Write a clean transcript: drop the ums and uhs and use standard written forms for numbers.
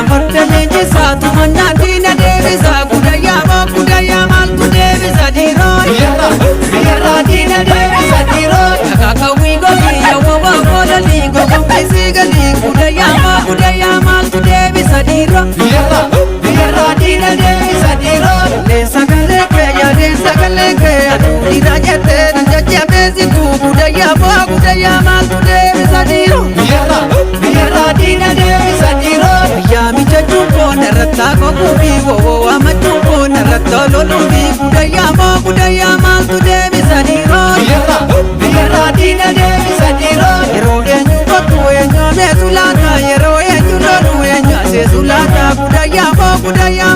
Farda leenjisaa tumannaan diina deebisaa gudayyaa moo gudayyaa maaltu deebisa dhiiroo. Biyyarraa biyyarraa diina deebisa dhiiroo. Akaakawwii gogi yaawwa goololii gogombisii galii gudayyaa moo gudayyaa maaltu deebisa dhiiroo. Biyyarraa biyyarraa diina deebisa dhiiroo. Leensa galee kee leensa galee kee aduu dhiiraa jettee nan jajjabeessitu gudayyaa moo gudayyaa maaltu deebisa dhiiroo. Biyyarraa biyyarraa diina deebisa dhiiroo. Yaa mijachuun koon irratti kokuufi wowoo amachuun koon irratti loluufi gudayyaa moo gudayyaa maaltu deebisa dhiiroo. Biyyarraa biyyarraa diina deebisa dhiiroo. Yeroo eenyu kottu eenyu ameesu laata yeroo eenyu lolu eenyu aseesu laata gudayyaa moo gudayyaa.